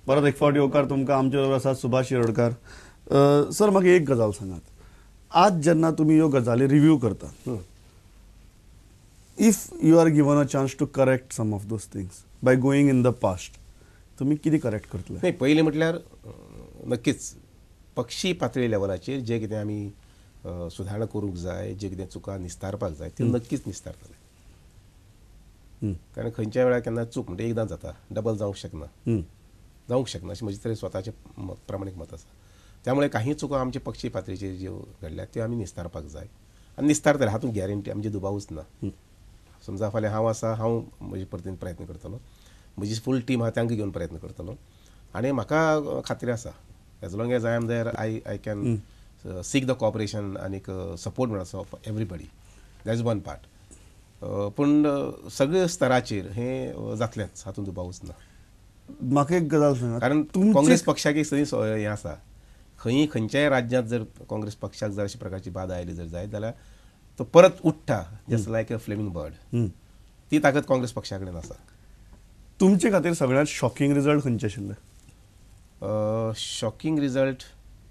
परत एक फावट येवकार तुमकां. आमचे बरोबर आसा सुभाष शिरोडकार. सर, म्हाका एक गजाल सांगात, आज जेन्ना तुमी ह्यो गजाली रिव्यू करता, if you are given a chance to correct some of those things by going in the past, तुमी कितें करेक्ट करतले? नाही, पयलीं म्हटल्यार नक्कीच पक्षी पातळी लेवलाचेर जे कितें आमी सुदारणा करूंक जाय, जे कितें चुका निस्तारपाक जाय त्यो नक्कीच निस्तारतले. कारण खंयच्या वेळार केन्ना चूक म्हणजे एकदां जाता, डबल जावंक शकना, जावंक शकना अशें म्हजें तरी स्वताचें प्रामाणीक मत आसा. त्यामुळे काही चुका आमचे पक्षी पातळीचेर ज्यो घडल्यात त्यो आमी निस्तारपाक जाय आनी निस्तारतले, हातूंत गॅरंटी आमची दुबावूच ना. समजा फाल्यां हांव आसा, हांव म्हजे परतीन प्रयत्न करतलो, म्हजी फूल टीम आहा तांकां घेवन प्रयत्न करतलो आनी म्हाका खात्री आसा as long as I am there I can seek the cooperation आनीक सपोर्ट म्हणून of everybody. That is one part. पूण सगळे स्तराचेर हें जातलेंच, हातूंत दुबावूच ना. म्हाका एक गजाल सांगा, कारण काँग्रेस पक्षाक एक सदीं हें आसा, खंय खंयच्याय राज्यांत जर काँग्रेस पक्षाक जर अशा प्रकारची बादा आयली जर जायत जाल्यार तो परत उठ्ठा, just like a flaming bird. ती ताकद काँग्रेस पक्षा कडेन आसा. तुमचे खातीर सगळ्यांत शॉकिंग रिजल्ट खंयचे आशिल्ले? शॉकिंग रिजल्ट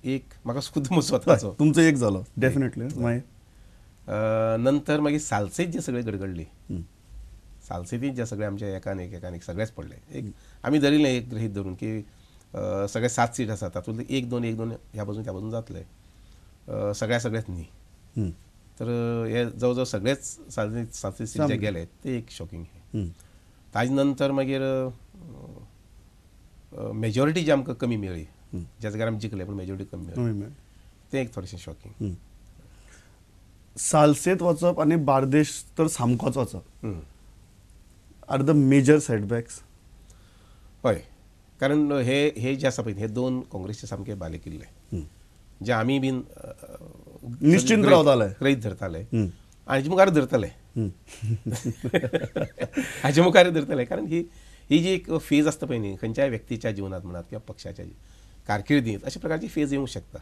एक म्हाका खुद स्वताचो तुमचो एक जालो डेफिनेटली. मागीर नंतर मागीर सालसेत जे सगळे गडगडली, सालसेतीत जे सगळे आमचे एकान एक एकान एक सगळेच पडले. एक आमी धरिल्लें एक गृहीत धरून की सगळे 7 सीट आसा तातूंतले 1 2 1 2 ह्या बाजून त्या बाजून जातले, सगळ्या सगळेच न्ही. तर हे जवळ जवळ सगळेच 7 सीट जे गेले ते एक शॉकिंग. ताजे नंतर मागीर मेजॉरिटी जी आमकां कमी मेळ्ळी, ज्या जाग्यार आमी जिखले पूण मेजॉरिटी कमी मेळ्ळी, तें एक थोडेशें शॉकिंग. सालसेत वचप आनी बार्देश तर सामकोच वचप are the major setbacks. हय, कारण हे हे जे आसा पळय हे दोन काँग्रेसचे सामके बाले किल्ले जे आमी बीन निश्चिंत रावताले, गृहीत धरताले आनी हाजे मुखार धरतले, हाजे मुखार धरतले. कारण ही ही जी एक फेज आसता पळय न्ही खंयच्याय व्यक्तीच्या जिवनांत म्हणात किंवा पक्षाच्या कारकिर्दींत अशा प्रकारची फेज येवंक शकता.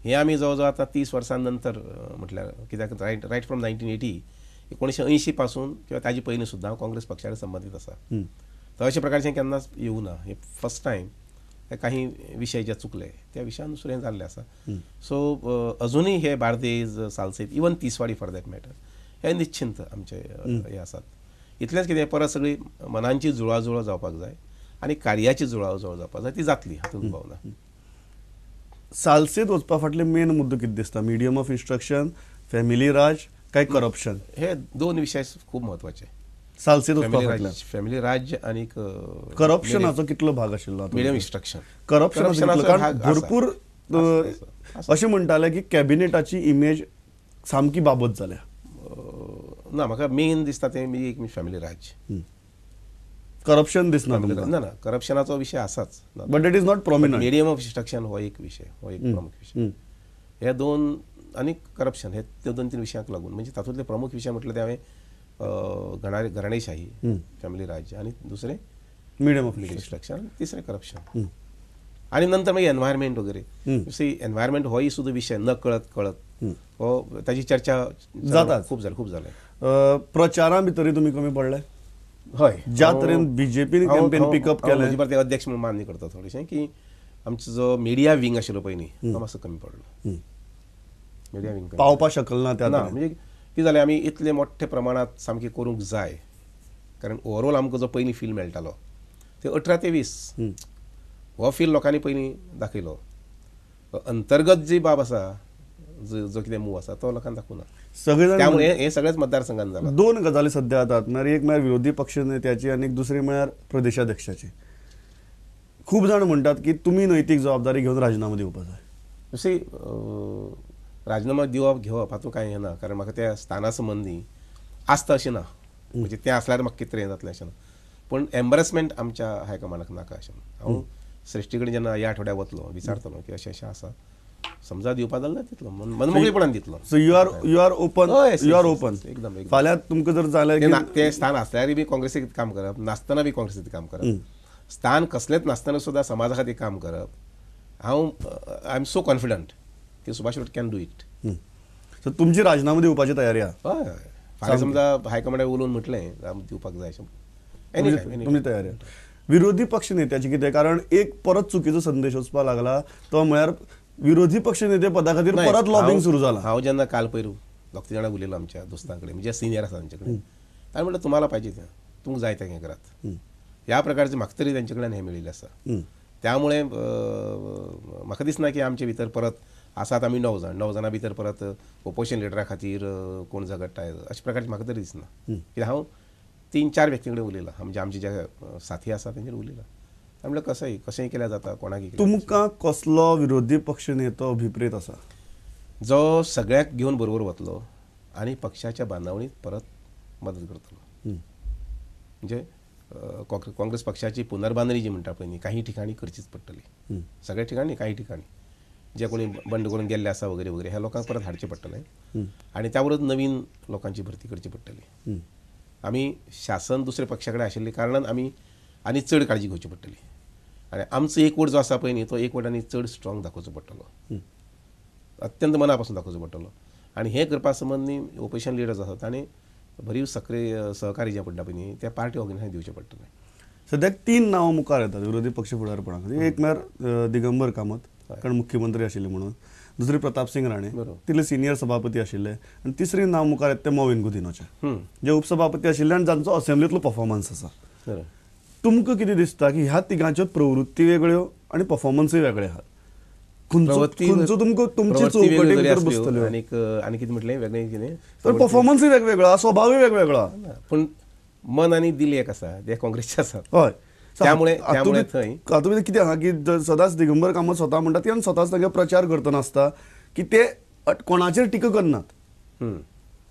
हे आमी जवळ जवळ आतां 30 वर्सां नंतर म्हटल्यार कित्याक रायट फ्रॉम 1980 1980 पासून किंवा ताजे पयलीं सुद्दां हांव काँग्रेस पक्षा कडेन संबंदीत आसा. तर अशा प्रकारचें केन्नाच येवं ना. हे फर्स्ट टायम काही विशय जे चुकले त्या विशयानुसार हें जाल्लें आसा. सो अजुनूय हे Bardez, Salcete, even Tiswadi for that matter हे निश्चिंत आमचे हे आसात. इतलेंच कितें परत सगळी मनांची जुळवाजुळव जावपाक जाय आनी कार्याची जुळवाजुळव जावपाक जाय, ती जातली, हातूंत दुबाव ना. सालसेत वचपा फाटले मेन मुद्दो कितें दिसता? मिडियम ऑफ इन्स्ट्रक्शन, फॅमिली राज काय करप्शन? हे दोन विशय खूब म्हत्वाचे. सालसेत वचपा फाटल्यान फॅमिली राज्य आनी करप्शनाचो कितलो भाग आशिल्लो? मिडियम इन्स्ट्रक्शन करप्शनाचो कारण भरपूर अशें म्हणटाले की कॅबिनेटाची इमेज सामकी बाबत जाल्या. ना, म्हाका मेन दिसता तें एक फॅमिली राज्य. करप्शन दिसना? ना ना, करप्शनाचो विशय आसाच, but it is not prominent. Medium of instruction हो एक विशय, हो एक प्रमुख विशय. हे दोन आनी करप्शन हे ते 2-3 विशयांक लागून म्हणजे तातूंतले प्रमुख विशय म्हटल्यार ते हांवें घराणेशाही, फॅमिली राज्य आनी दुसरें मिडियम ऑफ इन्स्ट्रक्शन, तिसरें करप्शन आनी नंतर मागीर एनवायरमेंट वगैरे. सी एनवायरमेंट होय सुद्दां विशय न कळत कळत हो ताची चर्चा जाता, खूब जालें, खूब जालें. प्रचारा भितरूय तुमी कमी पडले? हय, ज्या तरेन बीजेपीन कॅम्पेन पिकअप केलें, म्हजे ते अध्यक्ष म्हणून मान्य करता थोडेशें की आमचो जो मिडिया विंग आशिल्लो पळय न्ही तो मातसो कमी पडलो. मिडिया विंग पावपा शकल ना त्या, म्हणजे कितें जालें आमी इतले मोठ्या प्रमाणांत सामकें करूंक जाय, कारण ओवरऑल आमकां जो पयलीं फील मेळटालो ते 18 ते 20 हो फील लोकांनी पयलीं दाखयलो. अंतर्गत जी बाब आसा, जो कितें मूव आसा तो लोकांक दाखोवना सगळे. त्यामुळे हे सगळेच मतदारसंघात जाला. दोन गजाली सध्या जातात, म्हळ्यार एक म्हळ्यार विरोधी पक्ष नेत्याची आनी दुसरी म्हळ्यार प्रदेशाध्यक्षाची. खूब जाण म्हणटात की तुमी नैतीक जबाबदारी घेवन राजीनामो दिवपाक जाय. सी, राजीनामो दिवप घेवप हातूंत कांय हें ना, कारण म्हाका त्या स्थाना संबंदी आसता अशें ना, म्हणजे तें आसल्यार म्हाका कितें हें जातलें अशें ना, पूण एम्बरेसमेंट आमच्या हायकमांडाक नाका अशें. हांव श्रेश्ठी कडेन जेन्ना ह्या आठवड्याक वतलो विचारतलो की अशें अशें आसा, समजा दिवपा जाल्यार दितलो, मनमोकळेपणान दितलो. So you are open, you are open एकदम. फाल्यां तुमकां जर जाल्यार तें स्थान आसल्यारय बी काँग्रेसीक काम करप, नासतना बी काँग्रेसीक काम करप, स्थान कसलेंच नासतना सुद्दां समाजा खातीर काम करप, हांव I am so confident की Subhash can do it. So तुमची राजीनामो दिवपाची तयारी आहा? हय हय, फाल्यां समजा हायकमांडाक उलोवन म्हटलें दिवपाक जाय अशें, तुमची तयारी आहा. विरोधी पक्ष नेत्याचे कितें, कारण एक परत चुकीचो संदेश वचपाक लागला तो म्हळ्यार विरोधी पक्ष नेते पदा खातीर परत लॉबिंग सुरू जाला. हांव जेन्ना काल पयर दोग जाणां उलयलो आमच्या दोस्तां कडेन, म्हणजे सिनियर आसा तांचे कडेन, ताणें म्हणलें तुम्हाला पाहिजे तें, तुमकां जाय तें हें करात. ह्या प्रकारचे म्हाका तरी तांचे कडल्यान हें मेळिल्लें आसा. त्यामुळे म्हाका दिसना की आमचे भितर परत आसात आमी 9 जाण, 9 जाणां भितर परत ओपोजिशन लिडरा खातीर कोण झगडटा अशा प्रकारचें म्हाका तरी दिसना. कित्याक हांव 3-4 व्यक्तीं कडेन उलयलां, म्हणजे आमचे जे साथी आसा तेंचेर उलयलां. म्हणल्यार कसंय कशेंय केल्यार जाता, कोणाक. तुमकां कसलो विरोधी पक्ष नेतो अभिप्रेत आसा जो सगळ्याक घेवन बरोबर वतलो आनी पक्षाच्या बांदावळींत परत मदत करतलो. म्हणजे काँग्रेस पक्षाची पुनर्बांदणी जी म्हणटा पळय न्ही, काही ठिकाणी करचीच पडटली, सगळ्या ठिकाणी काही ठिकाणी जे कोणी बंड करून गेल्ले आसा वगैरे वगैरे ह्या लोकांक परत हाडचें पडटलें आनी त्या बरोबर नवीन लोकांची भरती करची पडटली. आमी शासन दुसऱ्या पक्षा कडेन आशिल्ले कारणान आमी आनी चड काळजी घेवची पडटली आनी आमचो एकवट जो आसा पळय न्ही तो एकवट आनी चड स्ट्रॉंग दाखोवचो पडटलो, अत्यंत मना पासून दाखोवचो पडटलो. आनी हें करपा संबंदी ओपोजिशन लिडर्स आसा तांणी भरीव सक्रीय सहकार्य जें पडटा पळय न्ही त्या पार्टी ऑर्गनायझेशन दिवचें पडटलें. सद्याक 3 नांवां मुखार येतात विरोधी पक्ष फुडारपणा खातीर. एक म्हळ्यार दिगंबर कामत, कारण मुख्यमंत्री आशिल्ले म्हणून, दुसरी प्रतापसिंग राणे, तितले सिनियर सभापती आशिल्ले, आनी तिसरी नांव मुखार येता तें मॉविन गुदिन्होचें, जे उपसभापती आशिल्ले आनी जांचो असेंब्लींतलो परफॉर्मन्स आसा. तुमकां कितें दिसता की ह्या तिगांच्यो प्रवृत्ती वेगळ्यो आनी परफॉर्मन्सूय वेगळे आहात, खंयचो तुमकां तुमचे चौकटी भितर बसतल्यो? आनी कितें म्हटलें वेगळें कितें तर परफॉर्मन्सूय वेगवेगळो, स्वभावूय वेगवेगळो, पूण मन आनी दिल एक आसा, ते काँग्रेसचे आसा. हय, त्यामुळे त्यामुळे थंय हातूंत कितें आहा की सदांच दिगंबर कामत स्वता म्हणटा ती आनी स्वताच तांकां प्रचार करतना आसता की ते कोणाचेर टिका करनात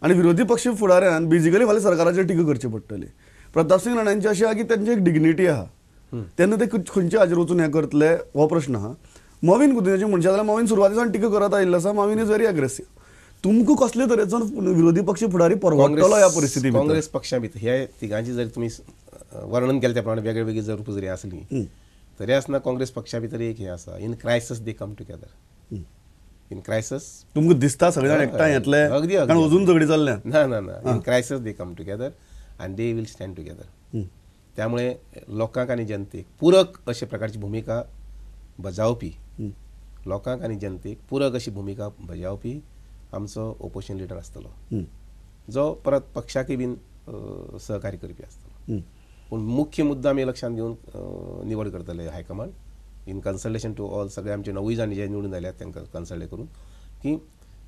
आनी विरोधी पक्ष फुडाऱ्यान बेजिकली फाल्यां सरकाराचेर टिका करची पडटली. प्रतापसिंग राण्यांची अशें आहा की तांची एक डिग्निटी आहा, तेन्ना ते खंयच्या हाजेर वचून हें करतले हो प्रश्न आहा. मॉविन गुदिन्होचे म्हणशात जाल्यार मॉविन सुरवाती सावन टिका करत आयिल्लो आसा, मॉविन is very aggressive. तुमकां कसले तरेचो विरोधी पक्ष फुडारी परवडटलो ह्या परिस्थिती? काँग्रेस पक्षा भितर ह्या तिगांची जर तुमी वर्णन केलें त्या प्रमाणे वेगळे वेगळी जर रूप जरी आसली तरी आसतना काँग्रेस पक्षा भितर एक हें आसा, in crisis they come together. In crisis तुमकां दिसता सगळे जाण एकठांय येतले? अगदी, कारण अजून झगडी चल्ल्या. ना ना ना, in crisis they come together आनी they will stand together. त्यामुळे लोकांक आनी जनतेक पूरक अशे प्रकारची भुमिका बजावपी, लोकांक आनी जनतेक पूरक अशी भुमिका बजावपी आमचो ओपोजिशन लिडर आसतलो, जो परत पक्षाकय बीन सहकार्य करपी आसतलो. पूण मुख्य मुद्दो आमी लक्षांत घेवन निवड करतले high command in consultation to all सगळे आमचे 9 जाण जे निवडून आयल्यात तांकां कन्सल्ट करून की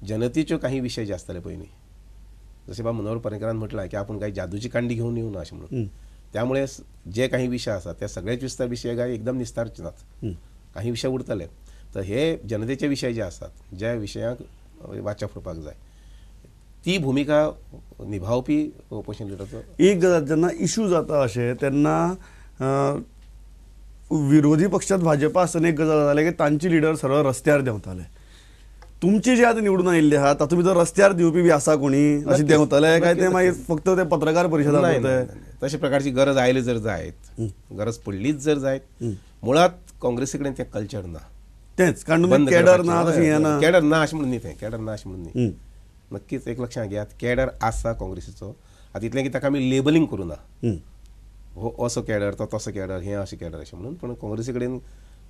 जनतेच्यो काही विशय जे आसतले पळय न्ही, जशें बाबा मनोहर पर्रीकरान म्हटलां की आपूण काही जादूची कांडी घेवन येवना अशें म्हणून, त्यामुळे जे काही विशय आसा ते सगळेच विशय काय एकदम निस्तारचे नात, काही विशय उरतले. तर हे जनतेचे विशय जे आसात ज्या विशयांक वाचा फोडपाक जाय ती भुमिका निभावपी ओपोजिशन लिडरचो. एक जेन्ना इशू जाता अशें तेन्ना विरोधी पक्षात भाजपा आसतना एक गजाल जाताली की तांची लिडर सरळ रस्त्यार देंवताले. तुमचे जे आतां निवडून आयिल्ले आहा तातूंत भितर रस्त्यार देंवपी बी आसा कोणी अशें देंवतले काय ते मागीर फक्त ते पत्रकार परिशदा? तशा प्रकारची गरज आयली जर जायत, गरज पडलीच जर जायत, मुळात काँग्रेसी कडेन तें कल्चर ना. तेंच कारण कॅडर ना, तशें हें ना, कॅडर ना अशें म्हणून न्ही, तें कॅडर ना अशें म्हणून न्ही. नक्कीच एक लक्षांत घेयात, कॅडर आसा काँग्रेसीचो. आतां इतलें की ताका आमी लेबलिंग करूं ना, हो असो कॅडर, तो तसो कॅडर, हें अशें कॅडर अशें म्हणून. पूण काँग्रेसी कडेन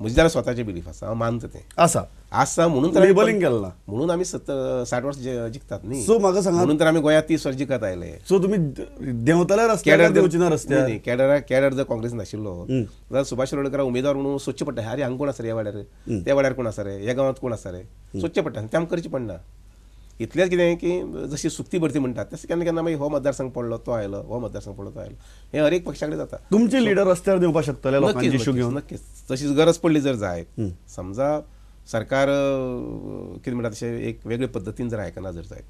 म्हजें जाल्यार स्वताचें बिलीफ आसा, हांव मानता तें आसा आसा म्हणून लेबलिंग केलें ना म्हणून आमी 60 वर्स जिखतात न्ही. सो म्हाका सांगा, म्हणून तर आमी गोंयांत 30 वर्स जिखत आयले. सो तुमी देंवतले रस्त्यार, देंवची ना रस्त्यार? कॅडर कॅडर जर काँग्रेस नाशिल्लो जाल्यार सुभाष शिरोडकर उमेदवार म्हणून सोदचें पडटा, अरे हांगा कोण आसा रे, ह्या वाड्यार, त्या वाड्यार कोण आसा रे, ह्या गांवांत कोण आसा रे, सोदचें पडटा. तें आमकां करचें पडना. इतलेंच कितें की जशी सुकती भरती म्हणटात तशें केन्ना केन्ना मागीर हो मतदारसंघ पडलो तो आयलो, हो मतदारसंघ पडलो तो आयलो, हें हर एक पक्षा कडेन जाता. तुमचे लिडर रस्त्यार देंवपाक शकतले लोकांचे इशू घेवन? नक्कीच, तशीच गरज पडली जर जायत, समजा सरकार कितें म्हणटा तशें एक वेगळे पद्दतीन जर आयकना जर जायत,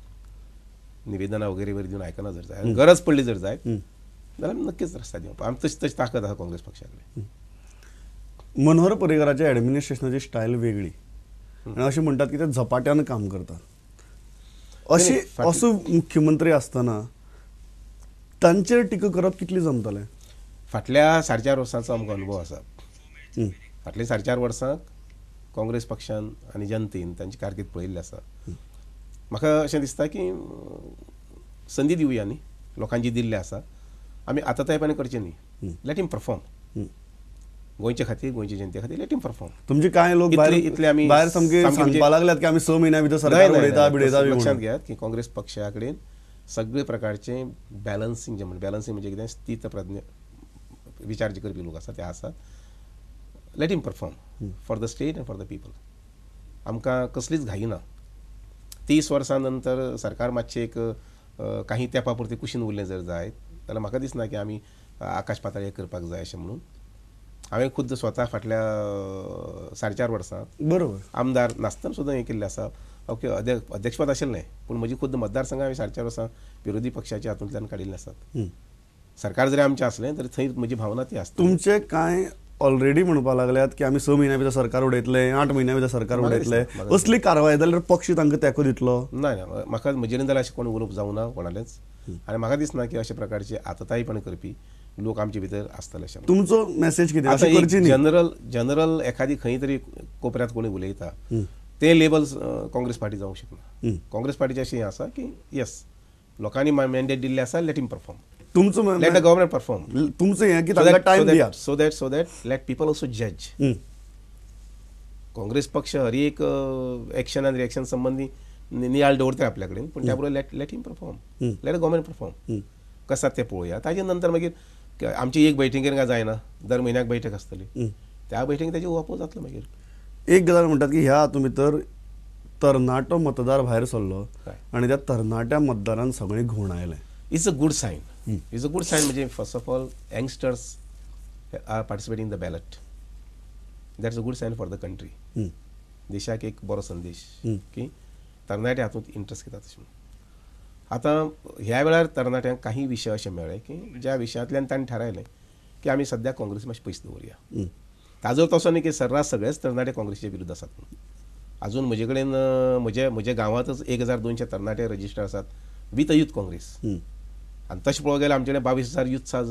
निवेदनां वगैरे वगैरे दिवन आयकना जर जायत, गरज पडली जर जायत जाल्यार नक्कीच रस्त्यार देंवपाक आमी तशी तशी ताकद आसा काँग्रेस पक्षा कडेन. मनोहर पर्रीकराच्या एडमिनिस्ट्रेशनाची स्टायल वेगळी आनी अशें म्हणटात की ते झपाट्यान काम करतात. अशी असो मुख्यमंत्री आसतना तांचेर टिका करप कितली जमतलें? फाटल्या 4.5 वर्सांचो आमकां अनुभव आसा. फाटल्या 4.5 वर्सांक काँग्रेस पक्षान आनी जनतेन तांची कारकीर्द पळयल्ली आसा. म्हाका अशें दिसता की संदी दिवया न्ही, लोकांची दिल्ली आसा, आमी आतां तेपान करचें न्ही. Let him perform. गोंयचे खातीर, गोंयचे जनते खातीर let him perform. तुमचे कांय लोक इतले आमी भायर सामके सांगपाक लागल्यात की आमी 6 म्हयन्या भितर सरकार उडयता बिडयता. लक्षांत घेयात की काँग्रेस पक्षा कडेन सगळे प्रकारचे बॅलन्सिंग, जे म्हणटा बॅलन्सिंग म्हणजे कितें, स्थितप्रज्ञ विचार जे करपी लोक आसा ते आसात. Let him perform for the state and for the people. आमकां कसलीच घाई ना. 30 वर्सां नंतर सरकार मातशें एक काही तेंपा पुरतें कुशीन उरलें जर जायत जाल्यार म्हाका दिसना की आमी आकाश पाताळ हें करपाक जाय अशें म्हणून. हांवें खुद्द स्वता फाटल्या 4.5 वर्सां बरोबर आमदार नासतना सुद्दां हें केल्लें आसा. ओके, अध्यक्षपद आशिल्लें पूण म्हजी खुद्द मतदारसंघ हांवें 4.5 वर्सां विरोधी पक्षाच्या हातूंतल्यान काडिल्लें आसात. सरकार जरी आमचें आसलें तरी थंय म्हजी भावना ती आसता. तुमचे कांय ऑलरेडी म्हणपाक लागल्यात की आमी 6 म्हयन्या भितर सरकार उडयतले, 8 म्हयन्या भितर सरकार उडयतले, असली कारवाय जाल्यार पक्ष तांकां तेंको दितलो? ना ना, म्हाका म्हजें जाल्यार अशें कोण उलोवप जावना कोणालेंच, आनी म्हाका दिसना की अशा प्रकारचे आतताईपण करपी लोक आमचे भितर आसतले अशें. तुमचो मेसेज कितें? अशें जनरल जनरल एखादी खंय तरी कोपऱ्यांत कोणी उलयता तें लेबल काँग्रेस पार्टी जावंक शकना. काँग्रेस पार्टीचें अशें हें आसा की येस, लोकांनी मॅन्डेट दिल्लें आसा, let him perform. तुमचो let the government perform. तुमचें हें की तांकां टायम दियात, so that so that let people also जज. काँग्रेस पक्ष हर एक एक्शन आनी रिएक्शन संबंदी नियाळ दवरता आपल्या कडेन, पूण त्या बरोबर let let him perform, let the government perform. कसं तें पळोवया. ताजे नंतर मागीर आमची एक बैठकीन काय जायना, दर म्हयन्याक बैठक आसतली, त्या बैठकीन ताजी उहापोह जातलो. मागीर एक गजाल म्हणटात की ह्या हातूंत भितर तरणाटो मतदार भायर सरलो आनी त्या तरणाट्या मतदारान सगळें घुंवडायलें. It's a good sign. It's a good sign म्हणजे first of all youngsters are participating in the ballot. That's a good sign for the country. देशाक एक बरो संदेश की तरणाटे हातूंत इंट्रस्ट घेतात अशें म्हणून. आतां ह्या वेळार तरणाट्यांक काही विशय अशे मेळ्ळे की ज्या विशयांतल्यान तांणी थारायलें की आमी सद्या काँग्रेस मातशें पयस दवरया. ताजो तसो न्ही की सर्रास सगळेच तरणाटे काँग्रेसीचे विरुद्ध आसात म्हणून. अजून म्हजे कडेन म्हजे म्हज्या गांवांतच 1200 तरणाटे रजिस्टर आसात विथ यूथ काँग्रेस. आनी तशें पळोवंक गेल्यार आमचे कडेन 22,000 यूथ आज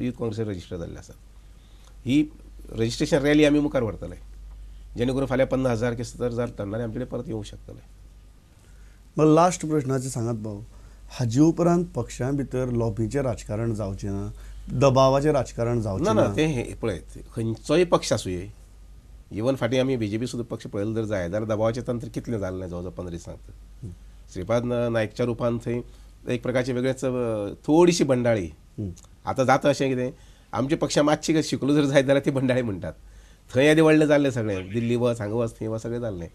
यूथ काँग्रेसीर रजिस्टर जाल्ले आसात. ही रजिस्ट्रेशन रॅली आमी मुखार व्हरतले जेणे करून फाल्यां 50,000 की 70,000 तरणाटे आमचे कडेन परत येवंक शकतले. मग लास्ट प्रश्नाचे सांगात भाऊ, हाजे उपरांत पक्षां भितर लॉबीचें राजकारण जावचें ना, दबावाचें राजकारण जावचें ना? ना, तें पळय खंयचोय पक्ष आसुये, इवन फाटीं आमी बीजेपी सुद्दां पक्ष पळयलो जर जाय जाल्यार दबावाचें तंत्र कितलें जाल्लें जवळ जवळ 15 दिसांक. श्रीपाद नायकच्या रुपान थंय एक प्रकारची वेगळेच थोडीशी बंडाळी आतां जाता. अशें कितें आमच्या पक्षा मातशी शिकलो जर जायत जाल्यार ती बंडाळी म्हणटात. थंय येदें व्हडलें जाल्लें सगळें, दिल्ली वच हांगा वच थंय वच सगळें जाल्लें,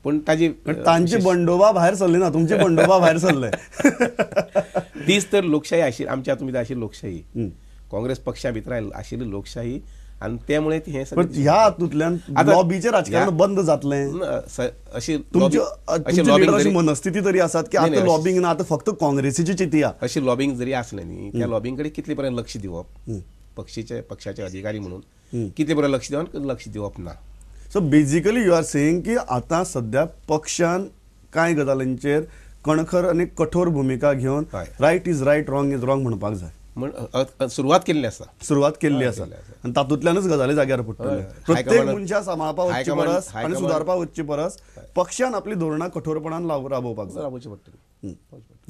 पूण ताजी तांची बंडोबा भायर सरली ना, तुमची बंडोबा भायर सरले. तीच तर लोकशाही आशिल्ली आमच्या हातूंत भितर आशिल्ली लोकशाही, काँग्रेस पक्षा भितर आशिल्ली लोकशाही, आनी त्यामुळे हें सगळें ह्या हातूंतल्यान लॉबीचें राजकारण बंद जातलें अशी तुमची मनस्थिती तरी आसात की आतां लॉबींग ना, आतां फक्त काँग्रेसीची चिंतया. अशी लॉबींग जरी आसलें न्ही, त्या लॉबींग कडेन कितले पर्यंत लक्ष दिवप, पक्षीचे पक्षाचे अधिकारी म्हणून कितले पर्यंत लक्ष दिवप, लक्ष दिवप ना. So basically you are saying की आतां सद्या पक्षान कांय गजालींचेर कणखर आनी कठोर भुमिका घेवन right is right, wrong is wrong म्हणपाक जाय म्हण सुरवात केल्ली आसा. सुरवात केल्ली आसा आनी तातूंतल्यानच गजाली जाग्यार पडटल्यो. प्रत्येक मनशा सांबाळपाक वचचे परस आनी सुदारपाक वचचे परस पक्षान आपली धोरणां कठोरपणान राबोवपाक जाय, राबोवची पडटली.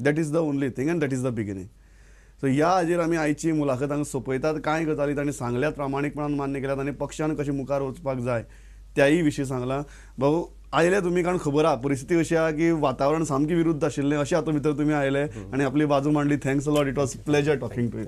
That is the only thing and that is the beginning. So ह्या हाजेर आमी आयची मुलाखत हांगा सोंपयतात. कांय गजाली तांणी सांगल्यात, प्रामाणीकपणान मान्य केल्यात आनी पक्षान कशें मुखार वचपाक जाय त्याही विशीं सांगलां. भाऊ आयले तुमी कारण खबर आहा परिस्थिती अशी आहा की वातावरण सामकें विरुद्ध आशिल्लें, अशें हातूंत भितर तुमी आयले आनी आपली बाजू मांडली. Thanks a lot, it was pleasure talking to you.